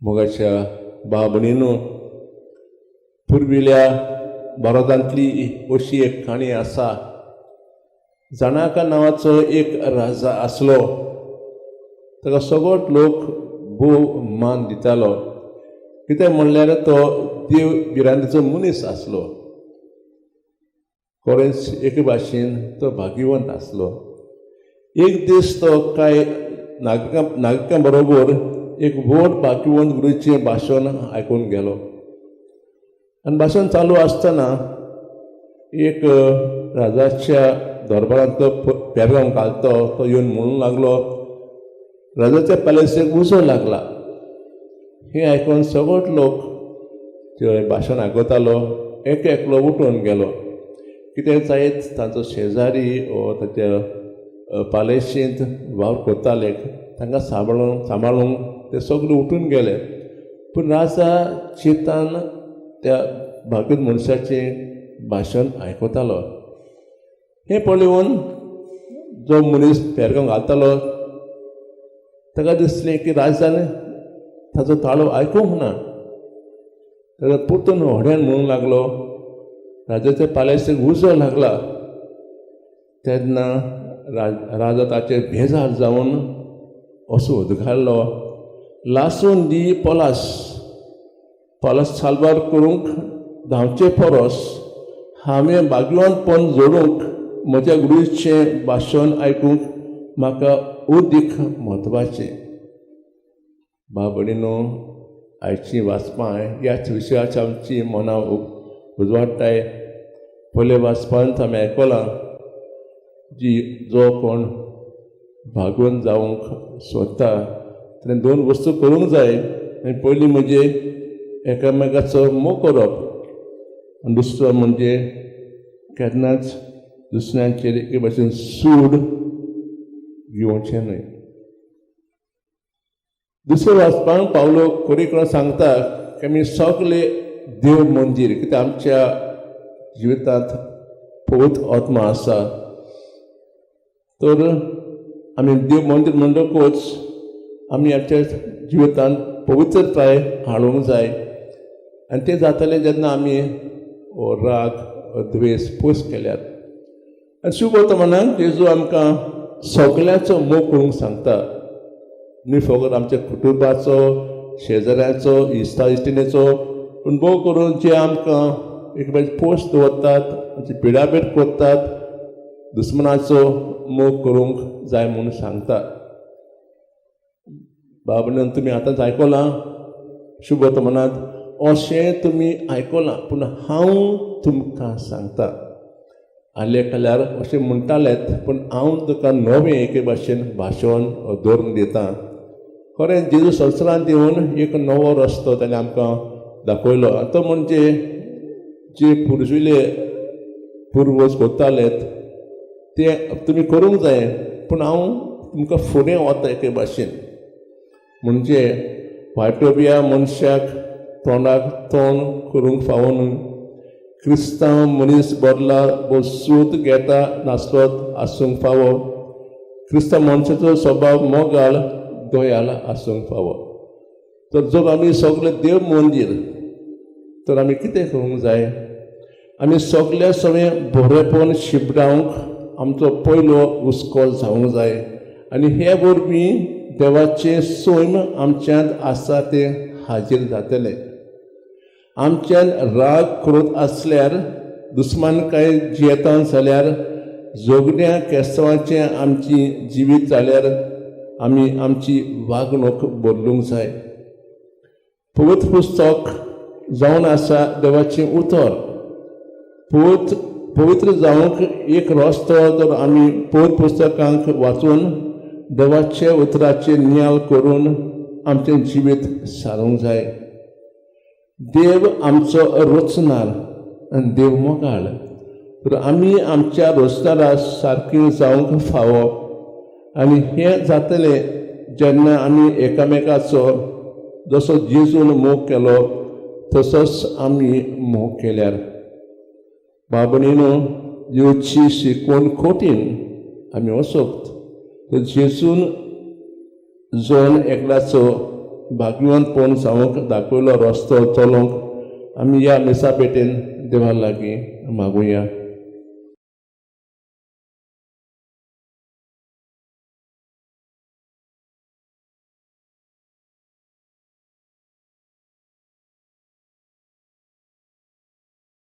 मोगाच्या भाव भयणींनो, पुर्विल्या भारतांतली अशी एक काणी आसा. जाणाका नांवाचो एक राजा आसलो. ताका सगळोच लोक भोव मान दितालो, कित्याक म्हणल्यार तो देव भिरांतीचो मनीस आसलो. खरेंच एके भाशेन तो भाग्यवंत आसलो. एक दीस तो कांय नागरिकां बरोबर एक व्हड भाग्यवंत गुरूचें भाशण आयकूंक गेलो आनी भाशण चालू आसतना एक राजाच्या दरबारांतलो पेरगांव घालतो तो येवन म्हणूंक लागलो, राजाच्या पॅलेसीक उजो लागला. हें आयकून सगळोच लोक ते भाशण आयकतालो, एक एकलो उठून गेलो. कितें जायत, तांचो शेजारी वो ताच्या पालेशींत वावर करताले तांकां सांबाळून सांबाळूंक ते सगळे उठून गेले. पूण राजा चिंतान त्या भागीत मनशाचें भाशण आयकतालो. हें पळोवन जो मनीस पेरगांव घालतालो ताका दिसलें की राजान ताचो ताळो आयकूंक ना. ताका परतून व्हड्यान म्हणूंक लागलो, राजाच्या पालेसीक उजो लागला. तेन्ना राजा ताचेर बेजार जावन असो उदगारलो, लासून दी पलास, पलास साल्वार करूंक धांवचे परस हांवें भाग्यवंतपण जोडूंक म्हज्या गुरूचें भाशण आयकूंक म्हाका अदीक म्हत्वाचें. भाव भयणीनो, आयचीं वाचपां ह्याच विशयाची आमची मनां उजवाडटाय. पयले वाचपांत आमी आयकलां जी जो कोण भागून जावंक सोदता ताणें दोन वस्तू करूंक जाय. आनी पयली म्हणजे एकामेकाचो मोग करप आनी दुसरो म्हणजे केन्नाच दुसऱ्यांचेर एके भाशेन सूड घेवचें न्हय. दुसरें वाचपाक पावलो कोरेकडे सांगता की आमी सगळे देव मंदीर, कित्याक आमच्या जिवितांत पवित्र आत्मा आसा, तर आमी देव मंदीर म्हणटकूच आमी आमच्या जिवितांत पवित्रताय हाडूंक जाय. आनी तें जातलें जेन्ना आमी हो राग द्वेस पयस केल्यात. आनी शुभवर्तमानाक जेजू आमकां सगळ्यांचो मोग करूंक सांगता, न्ही फकत आमच्या कुटुंबाचो, शेजाऱ्याचो, इश्टा इश्टिणीचो, पूण भोव करून जे आमकां एक बाजू पोस्ट दवरतात, आमची पिडापीड करतात, दुस्मनाचो मोग करूंक जाय म्हूण सांगता. बाबा, तुमी आतांच आयकलां शुभवर्तमानांत, अशें तुमी आयकलां पूण हांव तुमकां सांगता. आदले काळार अशें म्हणटालेत, पूण हांव तुका नवें एके भाशेन भाशण दवरून दितां. खरें, जेजू संवसारांत येवन एक नवो रस्तो ताणें आमकां दाखयलो. आनी तो म्हणजे जे पुर्विल्ले पुर्वज करताले ते तुमी करूंक जाय, पूण हांव तुमकां फुडें वता एके भाशेन. म्हणजे वायटोबिया मनशाक तोंडाक तोंड करूंक फावो न्हय. क्रिस्तांव मनीस बदला सूत घेता नासलो आसूंक फावो. क्रिस्तांव मनशाचो स्वभाव मोगाळ दयाळ आसूंक फावो. तर जर आमी सगळे देव मंदीर तर आमी कितें करूंक जाय? आमी सगल्या सगळें बरेपण शिपडावंक आमचो पयलो हुस्को जावंक जाय. आनी हे वरवीं देवाचें सैम आमच्यांत आसा तें हाजीर जातलें. आमच्यान राग क्रोध आसल्यार, दुस्मानकाय जियेता जाल्यार, झगड्या केस्तांवाचें आमची जिवीत जाल्यार आमी आमची वागणूक बदलूंक जाय. पवित्र पुस्तक जावन आसा देवाचें उतर. पवित्र जावंक एक रस्तो जर आमी पवित्र पुस्तकांक वाचून देवाच्या उतराचेर नियाळ करून आमचें जिवीत सारूंक जाय. देव आमचो रचणार आनी देव मोगाळ, तर आमी आमच्या रचणारा सारकी जावंक फावो. आनी हें जातलें जेन्ना आमी एकामेकाचो जसो जेजून मोग केलो तसोच आमी मोग केल्यार. बाबणीनो, जेजूची शिकवण कठीण आमी वचत तर जेजून जण एकल्याचो भाग्यवंतपण सांगूंक दाखयलो रस्तो चलोवंक. आमी ह्या मिसा पेटेन देवा लागीं मागुया.